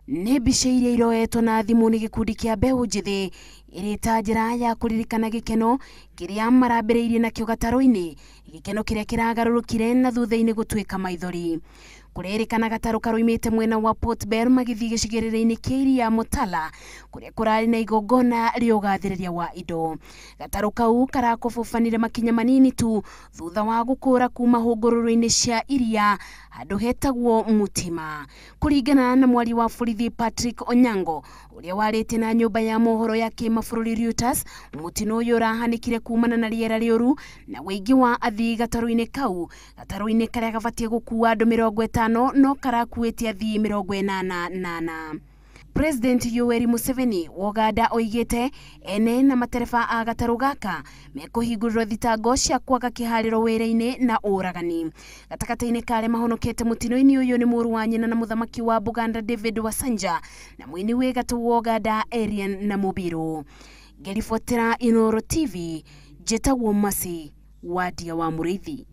Nĩ mbica iria iroetwo na thimũ nĩ gĩkundi kĩa mbeũ njĩthĩ ĩrĩ ta njĩra ya kũririkana gĩkeno kĩrĩa marambĩrĩirie nakĩo gatarũ-inĩ, gĩkeno kĩrĩa kĩragarũrũkire na thutha-inĩ gũtuĩka maithori. Kũrerĩkana gatarũ karoimĩte mwena wa Port Bell magĩthiĩ gĩcigĩrĩra-inĩ kĩa iria Motala kũrĩa kũrarĩ na igongona rĩa ũgathĩrĩria wa indo. Gatarũ kau karakobobanire makinya manini tu thutha wa gũkũra kuma hũngũrũrũ-inĩ cia iria handũ hetagwo Mutima. Kũringana na mwari wa borithi Patrick Onyango ũrĩa warĩtie na nyũmba ya mohoro ya kĩmabũrũri Reuters, mũtino ũyũ ũrahanĩkire kumana na rĩera rĩũru na ũingĩ wa athii gatarũ-inĩ kau. Gatarũ-inĩ karĩa gabatiĩ gũkua andũ 50 no karakuĩte athii 84. President Yoweri Museveni wa Uganda oigĩte ene na matereba a gatarũ gaka mekũhingũrĩrwo thitango cia kwaga kĩharĩro wĩra-inĩ na ũragani. Gatagatĩ-inĩ ka arĩa mahonokete mũtino-inĩ ũyũ nĩ mũrũ wa nyina na mũthamaki wa Buganda David Wasanja na mũini wĩ gatũ wa Uganda Arian Namubiru. Ngĩribotera Inooro TV, njĩtagwo Mercy Wadia wa Mũrĩithi.